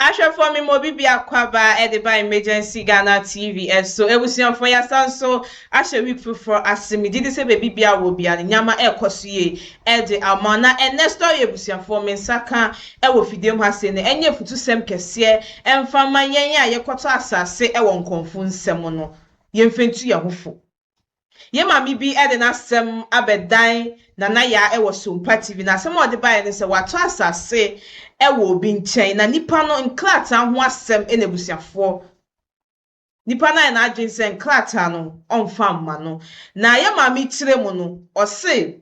Ahwɛfoɔ me ma obi biako aba de ba Emergency Ghana TV so. Abusuafoɔ yɛasan nso ahyɛ week foforɔ ase. Megye di sɛ baabi biara wɔ biara no nneɛma ɛrekɔ so yie de ama. Na ɛnnɛ story abusuafoɔ me nsa ka wɔ fidie mu ha sei no ɛnyɛ afutusɛm kɛseɛ ɛmfa mma yɛn a yɛkɔtɔ asase wɔ nkɔmfo nsam no. Yɛmfa ntu yɛn ho fo. Yɛn maame bi de n'asɛm abɛdan Nana Yaa wɔ Sompa TV na asɛm a ɔde baeɛ ne sɛ watɔ asase wɔ obi nkyɛn na nipa no nkrataa ho asɛm na abusuafoɔ nipa no ayɛ n'adwene sɛ nkrataa no ɔmfa mma no. Na yɛn maame kyerɛ mu no ɔse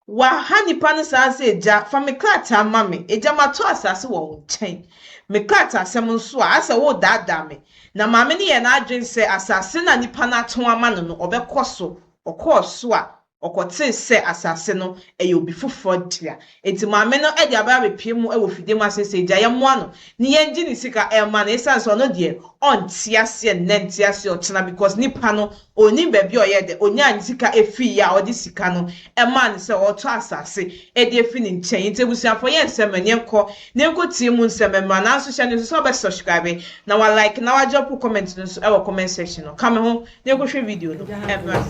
Waha nipa no saa sɛ, Agya, fa me krataa ma me. Agya, matɔ asase wɔ wo nkyɛn. Me krataasɛm nso a, asɛ woredaadaa me. Na maame no yɛɛ n'adwene sɛ asase no a nipa no atɔn ama no no, ɔbɛkɔ so. Ɔkɔɔ so a, ɔkɔtee sɛ asase no, ɛyɛ obi foforɔ dea. Enti maame no de aba abɛpue mu wɔ fidie mu ase sɛ, Agya, yɛmmoa no na yɛngye ne sika mma no, ɛsiane sɛ ɔno deɛ, ɔnte aseɛ nnɛ, nte aseɛ ɔkyena because nipa no, Ɔnnim baabi a ɔyɛɛ dɛ ɔnyaa ne sika fiiɛ a ɔde sika no maa no sɛ ɔretɔ asase de afiri ne nkyɛn. Nti abusuafoɔ yɛ nsɛm mma yɛnkɔ na yɛnkɔ tie mu nsɛm mmra. Nanso hyɛ no nso sɛ wobɛ subscribe na wa like na wa drop wo comment no nso wɔ comment section no. Ka me ho na yɛnkɔhwɛ video no mmra.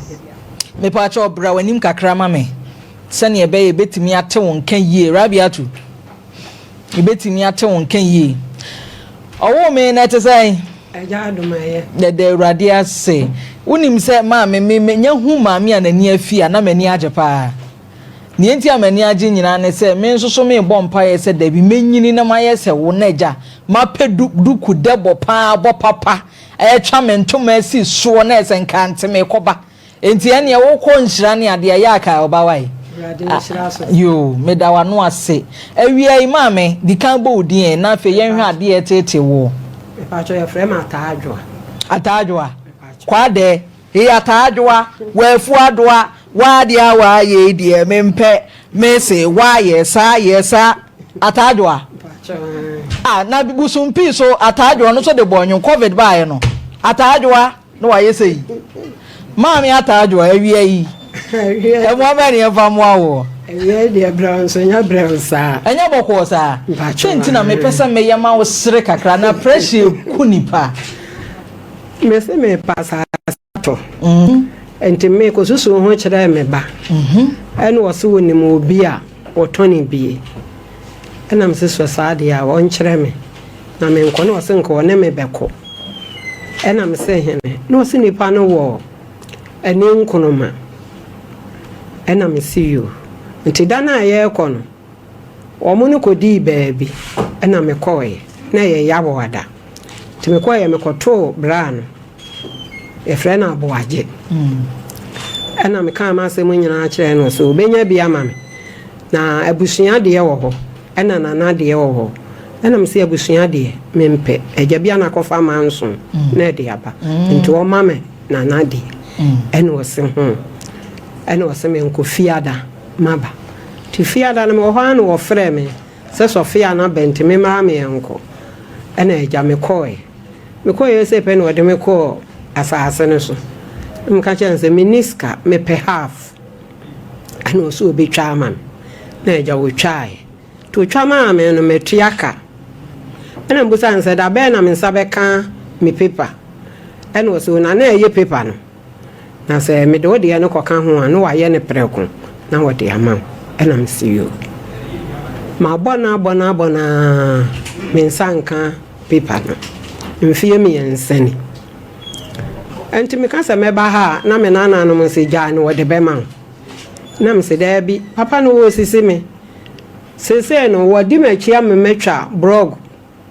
Mepaakyɛw bra w'anim kakra ma me sɛnea ɛbɛyɛ yɛbɛtumi ate wo nka yie. Rabiatu, yɛbɛtumi ate wo nka yie. Ɔwoo me na ɛte sɛn? Agya adom ayɛ. Yɛda Awurade ase. Wonim sɛ maame me menya hu maame a n'ani afi a na m'ani agye paa. Nea enti a m'ani agye nyinaa ne sɛ me nso so merebɔ mpaeɛ sɛ dabi mɛnyini na mayɛ sɛ wo na agya mapɛ du duku dɛbɔ paa bɔ papa ɛretwa me ntoma asi soɔ na ɛsɛ nka nte mekɔba. Enti ɛneɛ wokɔ nhyira ne adeɛ ɛyɛ a kae ɔba wae. Awurade nhyira so. Yoo meda w'ano ase. Awia yi maame di kan bɔ wo din ɛ na afei yɛnhwɛ adeɛ a ɛteetee woɔ. Mepakyɛw yɛfrɛ me Ataa Adwoa. Ataa Adwoa? Kwaadɛɛ, Ee Ataa Adwoa, w'afu adoa, w'adeɛ a w'ayɛ yi deɛ mempɛ, mese w'ayɛ saa yɛ saa. Ataa Adwoa? Mepakyɛw ae. Ah na Bosompii so Ataa Adwoa ɔno nso de bɔɔ nnwom, Covid baeɛ no Ataa Adwoa. Na wayɛ sɛ yi. Maame ataa adwo a awia yi. Ɛmoa bɛn na yɛmfa mmoa woɔ? Awia yi deɛ brɛw nso ɛnyɛ brɛw saa. Ɛnyɛ bɔkɔɔ saa. Sɛ nti na mepɛ sɛ meyɛ ma wo sere kakra na pressure ku nipa. Mese mepa asase atɔ. Nti mekɔsusu ho kyerɛɛ me ba. Ɛna ɔse ɔnim obi a ɔtɔne bie. Ɛna mese sɔ saa deɛ a ɔnkyerɛ me. Na menkɔ na ɔse nka ɔne me bɛkɔ. Ɛna mese hene? Na ɔse nipa no wɔ ani nkonoma. Ɛna mese yoo. Nti da no a yɛrekɔ no, wɔn no kɔdii baabi ɛna mekɔeɛ. Na ɛyɛ Yawoada. Nti mekɔeɛ mekɔtoo braa no. Yɛfrɛ no Aboagye. Ɛna mekaa m'asɛm nyinaa kyerɛɛ no sɛ ɔbɛnya bi ama me. Na abusua deɛ wɔ hɔ, ɛna nana deɛ wɔ hɔ. Ɛna mese abusua deɛ mempɛ, agya bi a na akɔfa manso na ɛde aba, nti ɔma me nana deɛ. Ɛna ɔse ho, ɛna ɔse menkɔ Fiada maba. Nti Fiada no mewɔ hɔ ara na wɔfrɛɛ me sɛ Sɔfia no aba nti memmra meɛnkɔ. Ɛna agya mekɔɔɛ. Mekɔɔ Yosef pɛ na ɔde me kɔɔ asaase no so. Na meka kyerɛɛ no sɛ menni sika, mepɛ half. Ɛna ɔse ɔbɛtwa ama me. Na agya ɔtwaeɛ. Nti ɔtwa maa me no, matua ka. Ɛna mebisaa no sɛ da bɛn na me nsa bɛka me paper? Ɛna ɔse o na na ɛyɛ paper no. Na sɛ mede wo deɛ no kɔka ho a, na wayɛ no prɛko na wɔde ama wo. Ɛna mese yoo. Mabɔ no abɔ no abɔ no ara, me nsa nka paper no. Mfeɛ mmiɛnsa ni. Ɛnti meka sɛ mɛba ha a, na me nananom se gyae no wɔde bɛma wo. Na mese daabi, papa no wɔresisi me. Seesei no wɔadi m'akyi ama matwa brɔg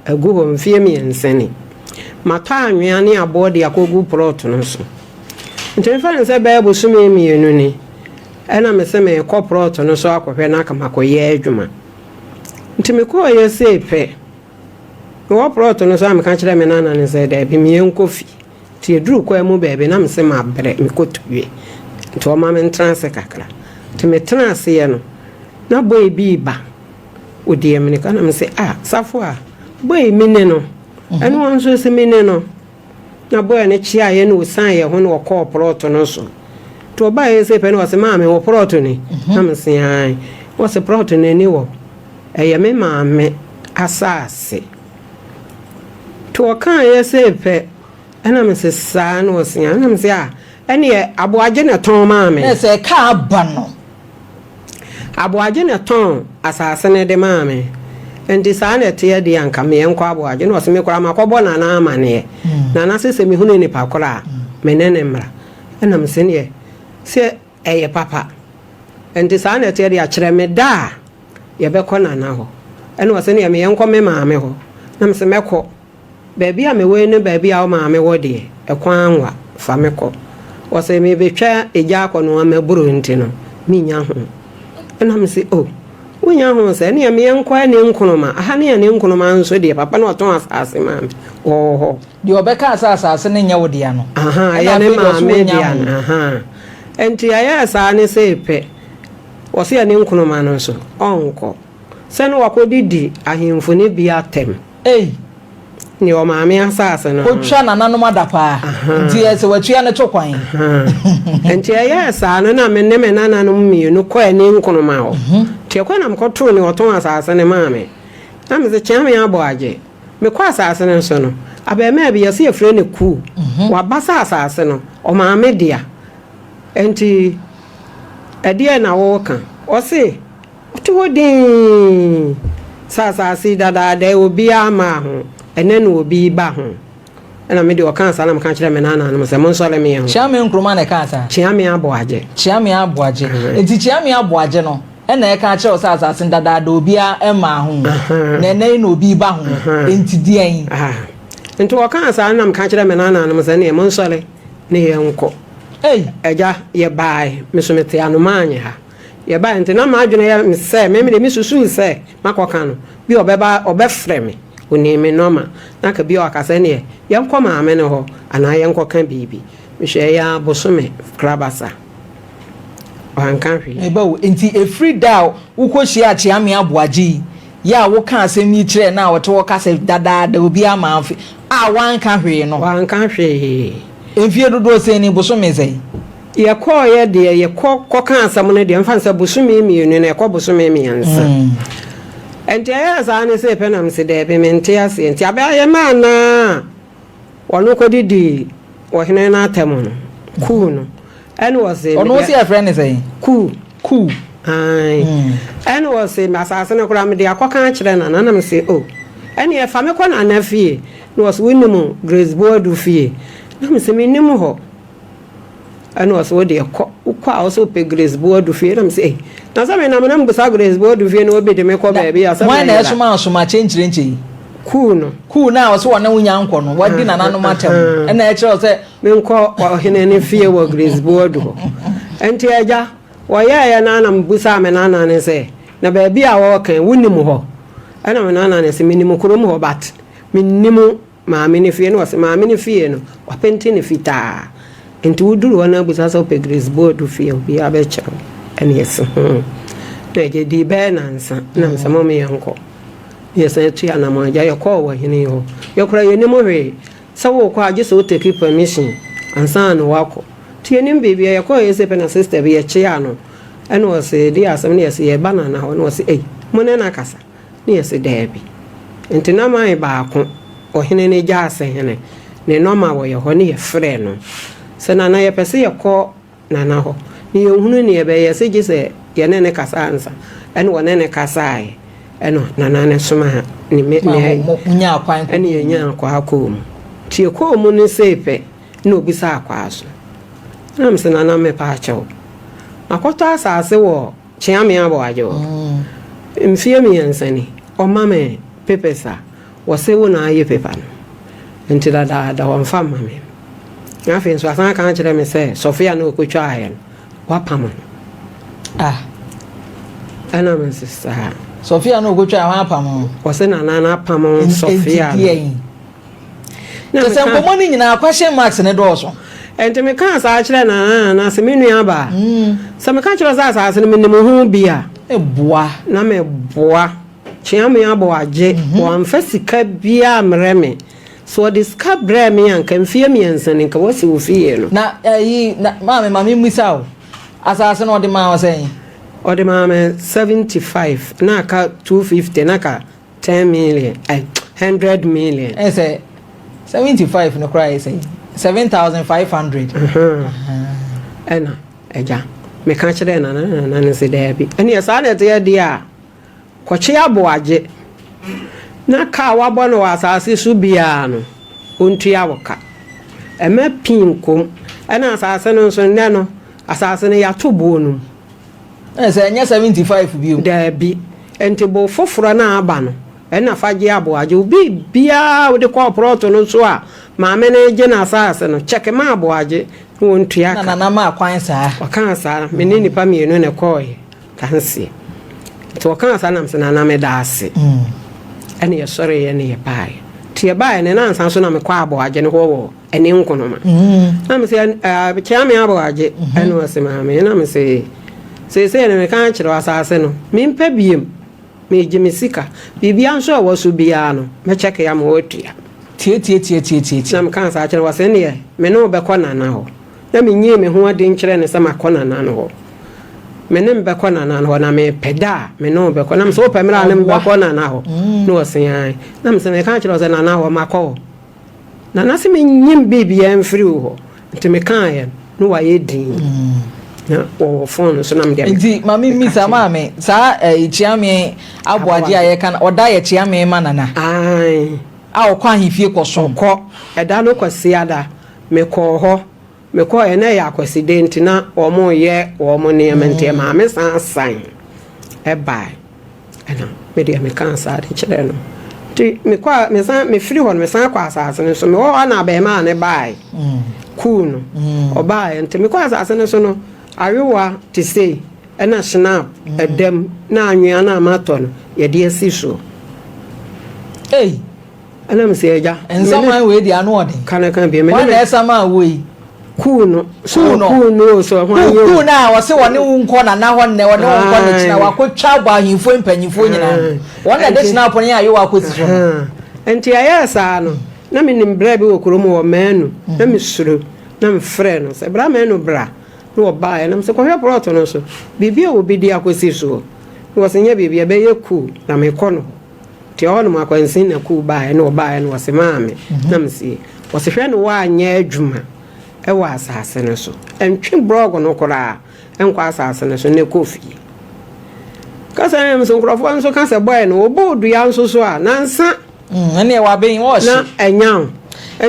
agu hɔ mfeɛ mmiɛnsa ni. Matɔ anwea ne aboɔ de akɔgu plɔt no so. Nti mefa no sɛ bɛyɛ bosome mmienu ni, ɛna mese merekɔ plɔt no so akɔhwɛ na aka makɔyɛ adwuma. Nti mekɔeɛ sei pɛ, mewɔ plɔt no so a meka kyerɛɛ me nana no sɛ daabi meɛnkɔ fie. Nti yɛduruu kwan mu baabi na mese mabrɛ, mekɔto wie. Nti ɔma mentena ase kakra. Nti metena aseɛ no, na boy bi reba. Ɔdi ammirika na mese ah Safo a, boy me ne no. Ɛna ɔno nso se me ne no. Na boy no kyeaeɛ na ɔsiane yɛn ho na ɔkɔɔ plɔt no so. Nti ɔbaeɛ sei pɛ na ɔse maame wo plɔt ni? Na mese aane. Ɔse plɔt no ani wɔ. Ɛyɛ me maame asase. Nti ɔkaeɛ sei pɛ, ɛna mese saa na ɔse a, ɛna mese a, ɛneɛ Aboagye na ɛtɔn maa me. Na sɛ ɛka aba no. Aboagye na ɛtɔn asase no de maa me. Nti saa na ɛteɛ deɛ a nka me yɛnkɔ Aboagye. Na ɔse me koraa makɔbɔ Nana amaneɛ. Nana se sɛ mehunu nipa korɔ a, me ne no mmra. Ɛna mese neɛ sɛ ɛyɛ papa. Nti saa na ɛteɛ deɛ a kyerɛ me da a yɛbɛkɔ Nana hɔ. Ɛna ɔse neɛ me yɛnkɔ me maame hɔ. Na mese mɛkɔ. Baabi a mewɔ yi ne baabi a wo maame wɔ deɛ, ɛkwan anwa, fa me kɔ. Ɔse merebɛtwa egya akɔnoa m'aburo nti no, mennya ho. Ɛna mese oh, wonnya ho sɛ? Ɛneɛ me yɛnkɔ ɛne Nkrumah, aha ne ɛne Nkrumah nso deɛ, papa no ɔtɔn asaase maa me, ɔwɔ hɔ. Deɛ ɔbɛkaa sɛ asaase no nyɛ wo dea no, Ahaa, ɛna ɛyɛ ne afei deɛ ɔse maame wonnya dea ho. no, ahaa. Nti ɛyɛɛ saa ne sei pɛ, ɔse ɛne Nkrumah no nso, ɔnkɔ. Sɛ ne wakɔdidi ahemfo no bi atɛm. Ei! Ne ɔmaame asase no ho. Otwa nananom adapaa. Nti ɛyɛ sɛ watua ne to kwan. Nti ɛyɛɛ saa no na me ne me nananom mmienu kɔɔ ani Nkrumah hɔ. Nti ɛkɔ na mekɔtoo nea ɔtɔn asase no maa me. Na mese, Kyeame Aboagye, mekɔ asase no so no, abarimaa bi, yɛse yɛfrɛ no Kuu, waba sɛ asase no, ɔmaame dea. Nti ɛdeɛn na woreka? Ɔse, Wote hɔ dinn sɛ asase yi dadaada yi obiara mmaa ho, ɛnnɛ na obi reba ho. Ɛna me deɛ ɔkaa saa na meka kyerɛɛ me nananom sɛ, Monsɔre me yɛnkɔ. Kyeame Nkrumah na ɛkaa saa? Kyeame Aboagye. Kyeame Aboagye. Nti Kyeame Aboagye no na ɛka akyerɛ wo sɛ asase no dadaada obiara mmaa ho, na ɛnnɛ yi na obi reba ho, nti deɛn? Nti ɔkaa saa na meka kyerɛɛ me nananom sɛ, Ɛnneɛ monsɔre ne yɛnkɔ. Ei! Agya, yɛbaeɛ, me nso mete Anomaanye ha. Yɛbae nti na m'adwene yɛ me sɛ me deɛ mesusuu sɛ makɔka no bi a ɔbɛba ɔbɛfrɛ me, ɔnim me nɔma na anka bi a waka sɛ ɛneɛ yɛnkɔ maame no hɔ anaa yɛnkɔka biribi. Mehwɛeɛ ara bosome krabasa wanka hwee. Me ba o, nti ɛfiri da a wokɔhyiaa Kyeame Aboagye yi, yɛ a wokaa asɛm yi kyerɛɛ no a ɔte hɔ ka sɛ dadaada obiara maa mfe a wanka hwee no? Wanka hwee. Mfie dodoɔ sɛn ni, bosome sɛn? Yɛkɔeɛ deɛ, yɛkɔ kɔkaa asɛm no deɛ, mfa no sɛ bosome mmienu no, ɛkɔ bosome mmiɛnsa. Nti ɛyɛɛ saa ne sei pɛ na mese daabi, mente aseɛ. Nti abɛyɛ maa no a ɔno kɔdidii ɔhene no atɛm no, kuu no. Ɛna ɔse. Ɔno wo se yɛfrɛ no sɛn? Kuu. Kuu. Ae. Ɛna ɔse asase no koraa mede akɔka akyerɛ Nana. Na mese oh, ɛneɛ fa me kɔ Nana fie. Na ɔse wonim Grace Boadu fie? Na mese mennim hɔ. Ɛna ɔse wo deɛ kɔ, wokɔ a wose wopɛ Grace Boadu fie. Na mese ei, na sɛ menam na mebusa Grace Boadu fie na obi de me kɔ baabi a sɛ Hwan na mɛyera. ɛsoma asoma kyenkyerenkye yi? Kuu no. Kuu no a ɔse ɔne wo nya nkɔ no, wadi nananom atɛm no, ɛna ɛkyerɛ wo sɛ. Menkɔ ɔhene no fie wɔ Grace Boadu hɔ. Nti agya, wɔyɛeɛ no ara na mebusaa me nana no sɛ, na baabi a wɔreka yi, wonim hɔ? Ɛna me nana no se, menim kurom hɔ but mennim Maame no fie na ɔse maame no fie no wapenti no fitaa nti woduru hɔ na abusa sɛ wopɛ Grace Boadu fie a obiara bɛkyerɛ wo ɛna yɛse hmm na agya dii bɛyɛ nansa na mesɛ mom yɛnkɔ na yɛsan tu anamɔn agya yɛkɔɔ wɔ hene hɔ yɛkora yɛnim hwee sɛ wokɔ a gye sɛ wo take permission ansa na wakɔ nti yɛnim biribia yɛkɔɔ yɛsɛ pɛ na sister bi yɛkyea no ɛna ɔse de asɛm na yɛse yɛba nana hɔ na ɔse ei mo ne no akasa Ne yɛse daabi. Nti na man baako, ɔhene no gyaasehene, ne nɔma wɔ yɛ hɔ ne yɛfrɛɛ no sɛ Nana yɛpɛ sɛ yɛkɔ Nana hɔ ne yɛnhunu neɛ ɛbɛyɛ yɛse gye sɛ yɛne no kasa ansa. Ɛna ɔne no kasaaɛ ɛna Nana no somaa ne me ne ɛna yɛnyaa kwaa kɔɔ mu. Nti yɛkɔɔ mu no sei pɛ na ɔbisaa kwaa so. Ɛna mese Nana mepaakyɛw makɔtɔ asaase wɔ Kyeame Aboagye hɔ. Mfeɛ mmiɛnsa ni, ɔma me papers a, wɔse wo na ayɛ paper no. Nti dadaada wɔmfa mma me. Na afei nso asan aka akyerɛ me sɛ Sofia no a ɔkɔtwaaeɛ no, wapam no. Ah. Ɛna me nso saa. Sofia no a ɔkɔtwaaeɛ, wɔapam no? Wɔse Nana no apam Sofia no. Nti deɛn? Kyerɛ sɛ nkɔmmɔ no nyinaa question marks no dɔɔso. Enti mekaa saa kyerɛɛ Nana Nana se, Me nuabaa, sɛ meka kyerɛ wo sɛ asase no menim ho bi a, Boa. na meboa. Kyeame Aboagye, wamfa sika biara ammrɛ me. Sɛ ɔde sika brɛɛ me a, nka mfeɛ mmiɛnsa ni, nka wasi wo fie no. Na ayi, na maame ma memmisa wo, asase no ɔde maa wo sɛn? Ɔde maa me 75, na aka 250, na aka 10 million, eh, 100 million. Ɛyɛ sɛ. 75 no koraa yɛ sɛn? 7500. Ɛna agya meka kyerɛɛ nana na nana no se daabi ɛneɛ saa na ɛteɛ deɛ a kɔkye aboagye na ka a wabɔ no wɔ asase so biara no ɔntua wo ka ɛma pii nkom ɛna asase no nso nnɛ no asase no yɛato boɔ no mu. Ɛna sɛ ɛnyɛ 75 bio. Daabi nti bo foforɔ no a aba no Ɛna fa gye aboagye. Obi biara a wode kɔɔ prɔto no so a maame no regye n'asaase no, kyɛke ma aboagye na wɔntua Na ka. Nana maa kwan saa. Ɔkaa saa. Me ne nnipa mmienu na ɛkɔɔeɛ danseɛ. Nti ɔkaa saa na mese, Nana meda ase. Ɛna yɛsɔreeɛ na yɛbaeɛ. Nti yɛbaeɛ no, nnansa so na mekɔɔ aboagye no hɔ wɔ Ɛne Nkonoma. Na mese, Kyeame aboagye. Ɛna ɔse, Maame. Na mese, Seesei no meka akyerɛ wo, asaase no, mempɛ biom. Meregye me sika. Biribiara nso a ɛwɔ so biara no, mɛkyɛke ama woatua. Tiatiatiatiatia. Na mekaa saa kyerɛɛ no, ɔse, Ɛnneɛ, me ne wo bɛkɔ Nana hɔ. Na menyii me ho adi nkyerɛɛ no sɛ makɔ Nana no hɔ. Me ne no bɛkɔ Nana no hɔ, na mepɛ da a me ne wo bɛkɔ. Na mese, Wopɛ mmerɛ a ne me bɛkɔ Nana hɔ? Na ɔse, Aane. Na mese, Meka akyerɛ wo sɛ Nana hɔ, makɔ hɔ. Nana se menyim biribiara mfiri wo hɔ nti mekaeɛ no na wayɛ dinn na wɔwɔ phone no so na mede Nti ma me mmisa maame saa eh, Kyeame Aboagye a yɛka no ɔda yɛ Kyeame ma Nana? Ae. A ɔkɔ ahemfie kɔsom? Ɔkɔ. Ɛda no Kwasiada mekɔɔ hɔ Mekɔeɛ na ɛyɛ Akwaside nti na wɔreyɛ wɔn nneɛma nti ɛmaa me san san baeɛ. Ɛna me deɛ mekaa saa de kyerɛɛ no. Nti mekɔ a mesan mefiri hɔ no mesan kɔ asase no so. Mewɔ hɔ na abarimaa no baeɛ, kuu no. Ɔbaeɛ nti mekɔ asase no so no awewa te sei ɛna schnapp ɛda mu na anwea no a matɔ no yɛde asi soɔ. Ei! Ɛna me sɛ agya. Nsaman wei deɛ ano ɔden. Ka ne ka bi. Wɔn na ɛsaman wo yi. Kuu no. Kuu no. Kuu no o sɛ hwan yɛ o. Kuu no a ɔse wɔne wo nkɔ nana hɔ nnɛ wɔne wo nkɔ ne kyena wakɔtwa abɔ ahemfoɔ mpanyinfoɔ nyinaa no. Wɔn na ɛde kyena apɔ ne ayewa akɔsi so no. Nti ɛyɛɛ saa no na menim bra bi wɔ kurom hɔ Manu na mesuro na mefrɛɛ no sɛ bra Manu bra na ɔbaeɛ na mesɛ kɔhwɛ prɔto no so biribi a obi de akɔsi soɔ na ɔse nyɛ biribi ɛbɛyɛ kuu na mekɔ no hɔ. Nti ɛhɔ nom akwansin na kuw baeɛ na ɔbaeɛ no ɔse maame na mese ɔse hwɛ no woanyɛ adwuma wɔ asase no so ntwe brɔg no koraa nkɔ asase no so na kɔ fie kasa no nso nkurɔfoɔ nso ka sɛ bɔɛ no wɔbɔ dua nso so a nansa ɛneɛ waben wɔɔhye na ɛnya wo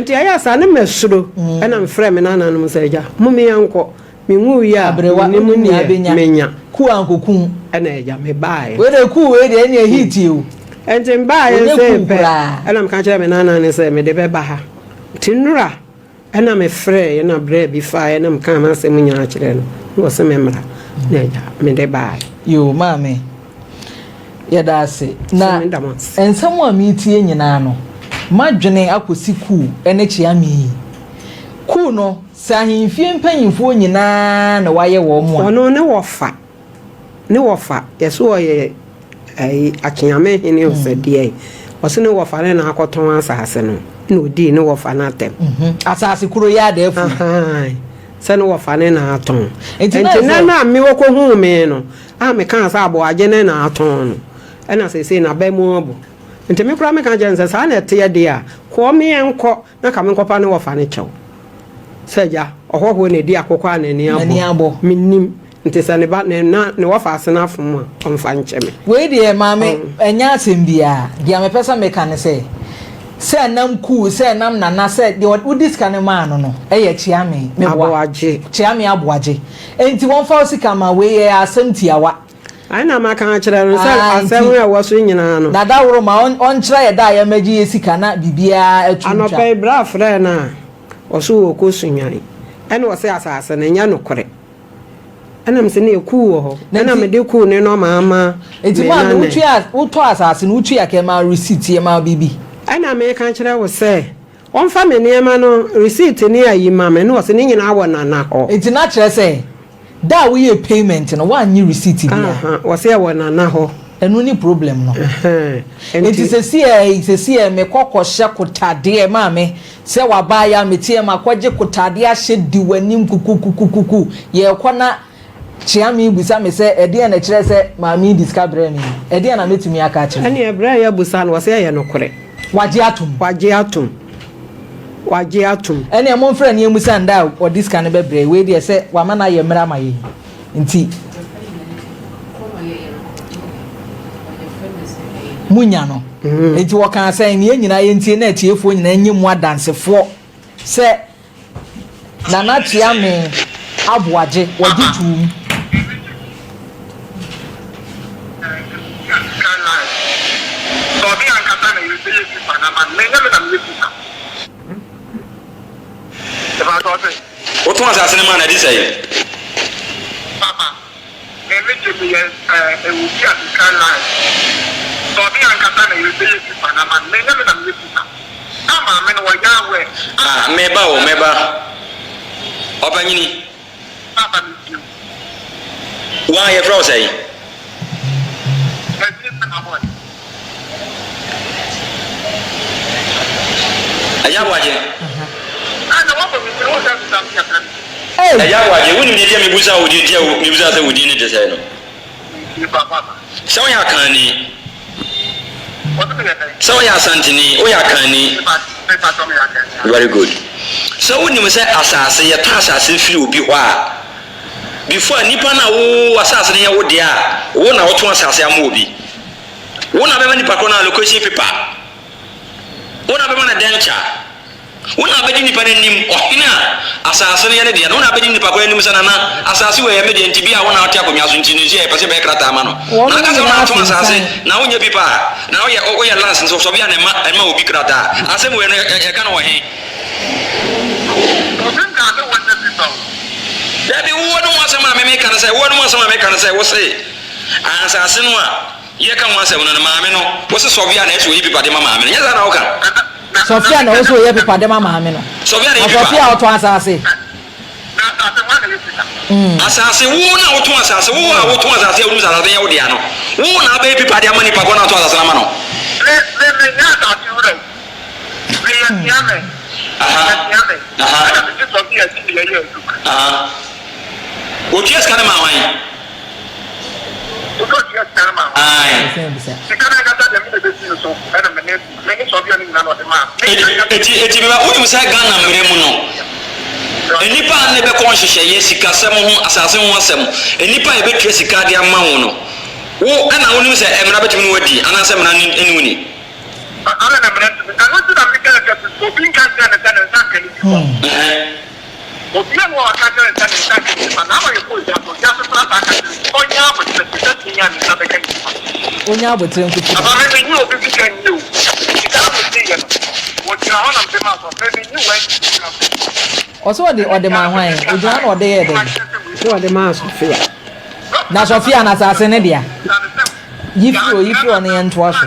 nti ɛyɛ saa ne masuro ɛna mfrɛ me nananom sɛ agya mome yɛnkɔ Menwuiɛ a, Aberewa, mennim wonim nea neɛ abɛnya. menya. Ku ankoku wo. Ɛna agya, mebaeɛ. Wei deɛ ku wei deɛ ɛnneɛ heat o. Ɛnti mebaeɛ Ɔnyɛ sei cool pɛ, koraa. ɛna meka kyerɛɛ me nana no sɛ mede bɛba ha. Nti nnora ɛna mefrɛeɛ na berɛ bi faeɛ na mekaa m'asɛm nyinaa kyerɛɛ no na ɔse memmra na agya mede baeɛ. Yoo maame yɛda ase na So meda mo ase. nsɛm a meretie nyinaa no m'adwene akɔsi kuu ne kyeame yi. Kuu no Sɛ ahemfie mpanyimfoɔ nyinaa na wɔayɛ wɔn a. Ɔno ne wɔfa ne wɔfa yɛse ɔyɛ ɛyi Akyeame hene o sɛ deɛn ɔse ne wɔfa ne na akɔtɔn asaase no na ɔdii ne wɔfa no atɛm. Asaase koro yi ara da afu. Ahaa sɛ ne wɔfa ne na atɔn. Nti na Nti sɛ. nɛ no a me wɔkɔhuu me no a mekaa sɛ Aboagye ne na atɔn no ɛna seesei n'aba mu abu. Nti me koraa meka kyerɛɛ no sɛ saa na ɛteɛ deɛ a kɔɔ me yɛnkɔ Na ka menkɔpa ne wɔfa no kyɛw. Sɛ agya, ɔhɔhoɔ na ɛdi akokɔ a n'ani N'ani abɔ. abɔ. Mennim. Nti sɛ ne ba, ne na, ne wɔfa ase no afom a, ɔmfa nkyɛ me. Wei deɛ maame, ɛnyɛ asɛm biara. Deɛ mepɛ sɛ meka ne sɛ, sɛ ɛnam kuu, sɛ ɛnam nana, sɛ deɛ ɔde, wode sika no maa no no, ɛyɛ Kyeame, meboa. Aboagye. Kyeame Aboagye. Enti wɔmfa wo sika mma, wei ɛyɛ asɛm tiawa. Ɛna maka akyerɛ no sɛ Ah, asɛm nti a ɛwɔ so nyinaa no. Na daworo ma ɔnkyerɛ yɛ da a yɛmmɛgye yɛ sika na biribiara atu ntwa. Anɔpa yi bra frɛɛ no a, ɔse ɔɔkɔ Sunyani. Ɛna ɔse asase no nyɛ nokorɛ. Ɛna mese neɛ kuu wɔ hɔ. Na Ɛna nti mede kuu ne nɔma ama Nti me maame nana. wotua wotɔ asase no wotua ka ɛmaa receipt ɛmaa biribi? Ɛna meka kyerɛ wo sɛ ɔmfa me nneɛma no receipt ne ayi ma me na ɔse ne nyinaa wɔ Nana hɔ. Nti na kyerɛ sɛ Da a woyɛɛ payment no woannye receipt biaa? Aha, wɔse ɛwɔ Nana hɔ. Ɛno ne problem no. Ɛhɛn, Nti nti. sesiɛ yi, sesiɛ mekɔ kɔhyɛ kotadeɛ maame, sɛ w'abaayɛ a meteɛ makɔgye kotadeɛ ahyɛ di w'anim kukukukukuku, yɛrekɔ na Kyeame bisa me sɛ ɛdeɛn na ɛkyerɛ sɛ maame yi de sika brɛɛ me yi, ɛdeɛn na mɛtumi aka akyerɛ no? Ɛneɛ berɛ a yɛabusa no, wɔse ɛyɛ nokorɛ. Wagye atom. Wagye atom. Wagye atom. Ɛneɛ momfrɛ no yɛmmisa no da a ɔde sika no bɛbrɛ yɛn. Wei deɛ sɛ wama no ayɛ mmerɛ ama yɛn nti monya no. Nti wɔkaa sɛn? Ne yɛn nyinaa yɛntie na atiefoɔ nyinaa nyɛ mu adansefoɔ sɛ Nana Kyeame Aboagye wɔgye toom. Wotɔn asase no maa no adi sɛn? Ah, meba o, meba. Ɔpanyini. Wo a yɛfrɛ wo sɛn? Agya Aboagye. Agya Aboagye, wonim deɛ nti a mebusa wo deɛ nti a mebusa sɛ wo din ne te sɛn no? Sɛ woyɛ Akanni. Sɛ woyɛ Asanteni, woyɛ Akanni. Very good. Sɛ wonim sɛ asase, yɛtɔ asase firi obi hɔ a, before a nipa no a wo asase no yɛ wo deɛ a, wo na wotɔn asase ama obi. Wo na bɛma nipa korɔ no allocation paper. Wo na bɛma no dɛnkyɛ. Wo na wobɛdi nnipa no anim, ɔhene a asase no yɛ ne dea no, wo na wobɛdi nnipa ko no anim sɛ, Nana, asase wei yɛ me dea, nti bi a wo na wote akonnwa so nti no, nso yɛpɛ sɛ yɛbɛyɛ krataa ma no. Wɔnom Na aka sɛ wo na nyinaa wotɔn asase, sensan. na wonyɛ pipa a, na woyɛ, woyɛ lance nso, sɔbea na ɛma, ɛma obi krataa. Asɛm wei no, yɛ, yɛka no wɔ he? Obi nkaa sɛ wɔnyɛ pipa o. Dabi, wo w'anom asɛm a me meka ne sɛ, wo w'anom asɛm a meka ne sɛ, wo se, asase no a yɛka ho asɛm no, no maame no, wo se sɔbea na ɛsɛ ɔyi pipa de ma maame no, nyɛ saa na woka? Sɔfia na ɛwɔ sɛ ɔyɛ pepa de ma maame no. Sɔfia na Na ɛyɛ pepa. Sɔfia ɔtɔn asase. Asase, wo na wotɔn asase, wo a wotɔn asase a wonim sɛ asase no yɛ wo dea no, wo na abɛyɛ pepa de ama nipa korɔ no a ɔtɔn asase no ama no. Aha, aha, aha. Otua sika no maa hwan? Ae. Eti eti bɛba wonim sɛ Ghana mmara mu no nnipa a ne bɛkɔ nhyehyɛeɛ sikasɛm ho asase ho asɛm nnipa a yɛbɛtua sika de ama wo no wo ɛna wonim sɛ mmara bɛtumi ne wadi anaasɛ mmara ne wo ni. Obiara nni hɔ a ɔka kyerɛ no sɛ ne nsa nka ne nifa, na ama yɛkɔɔ gya so, gya so koraa saa ka kyerɛ no sɛ ɔnyɛ aboterɛ sɛ obetumi anya ne nsa bɛka ne nifa. Ɔnya aboterɛ nko ti Papa me menye obi sika nni o, sika a megyeeɛ no, wɔgyina hɔ na mede maa sɔfo, me menye wei gyina so. Ɔsɛ ɔde ɔde maa hwan? Ogyina hɔ na ɔde yɛɛ dɛn? Sɛ ɔde maa Sofia. Na Sofia na asase ne dea. Yi firi hɔ, yi firi hɔ na yɛntoa so.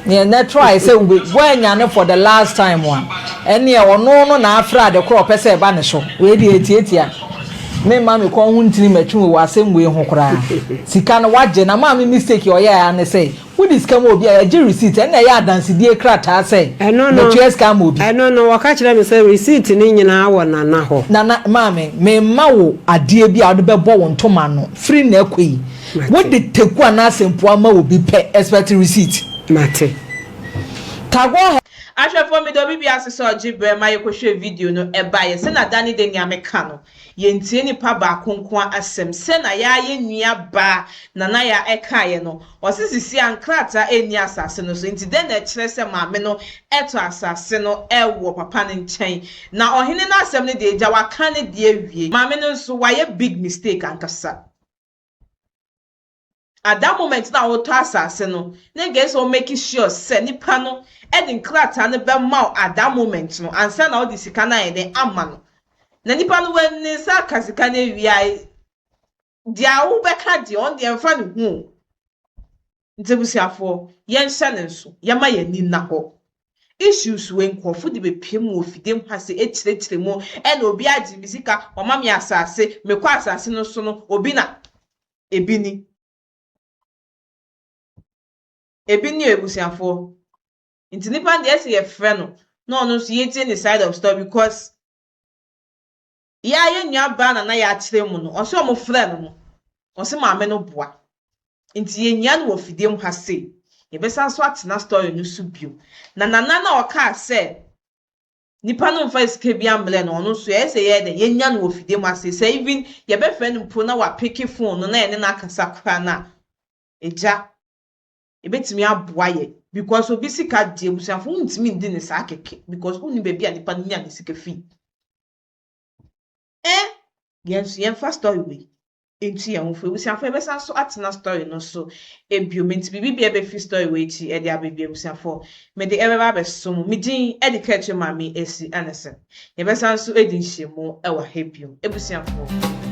Neɛ nɛ try sɛ wobɛ woannya no for the last time a, ɛneɛ ɔno no na afrɛ ade korɔ ɔpɛ sɛ ɛba ne so. Wei deɛ ɛtiatia. Me mma me kɔn ho ntini mɛtwe wɔ asɛm wei ho koraa. Sika no wagye na maame mistake a ɔyɛɛ ara ne sɛ wode sika ma obi a yɛgye receipt ɛnna ɛyɛ adansedie krataa sɛ Ɛno no, matua sika ama obi. ɛno no, wɔka kyerɛɛ me sɛ receipt no nyinaa wɔ Nana hɔ. Nana, maame, memma wo adeɛ bi a wode bɛbɔ wo ntoma ano firi nnɛ kɔ yi. Mate. Wode teku anaa asɛmfua ma obi pɛ, expect receipt. Mate. Tagore. Ahwɛfoɔ meda obi biara ase sɛ ɔgye berɛ ma yɛkɔhwɛɛ video no ɛbaeɛ sɛ na da ne da nea meka no yɛntie nipa baako nkoa asɛm sɛ na yaa yɛn nua baa Nana yaa ɛkaeɛ no ɔse sisi a nkrataa ɛnni asase no so nti dɛn na ɛkyerɛ sɛ maame no ɛtɔ asase no ɛwɔ papa no nkyɛn na ɔhene no asɛm no deɛ agya waka ne deɛ awie maame no nso wayɛ big mistake ankasa. At that moment na wotɔ asase no, na nka ɛsɛ sɛ wo make sure sɛ nipa no de nkrataa no bɛma wo at that moment no ansa na wode sika no ayɛ dɛn ama no. Na nipa no wa ne nsa aka sika no awie a, deɛ wobɛka deɛ ɔno deɛ mfa ne ho o. Nti abusuafoɔ, yɛnhyɛ no nso, yɛma yɛn ani nna hɔ. Issues wei nkurɔfo de bepue mu wɔ fidie mu ha se kyerɛkyerɛ mu ɛna obi agye me sika, wama me asase, mekɔ asase no so no obi na ebi ni. Ebi ni o abusuafoɔ. Nti nipa no deɛ ɛsɛ yɛfrɛ no na ɔno nso yɛtie ne side of story because Yɛ a yɛn nua baa na na yɛakyerɛ mu no, ɔse ɔmo frɛ no no, ɔse maame no boa. Nti yɛhia no wɔ fidie mu ha sei. Yɛbɛsan so atena story no so bio. Na Nana no a ɔkaa sɛ Nipa no mfa sika bi ambrɛ no, ɔno nso ɛyɛ sɛ yɛyɛ dɛn yɛnya no wɔ fidie mu ase. Sɛ even yɛbɛfrɛ no mpo na wapeke phone no na yɛne no akasa koraa no a, egya ebetumi aboa yɛ because obi sika deɛ, abusuafo, wontumi ndi ne saa kɛkɛ because wonni baabi a nipa no nya ne sika fi. Yɛn nso yɛmfa story wei ntu yɛn ho fo. Abusuafo, yɛbɛsan so atena story no so ebio. Nti biribi bi a ɛbɛfi story wei akyi ɛde aba bi, abusuafo, mede ɛbɛba abɛso mu. Me din ɛde ka akyire Maame Esi Anderson. Yɛbɛsan so edi nhyiamu ɛwɔ ha bio, abusuafo.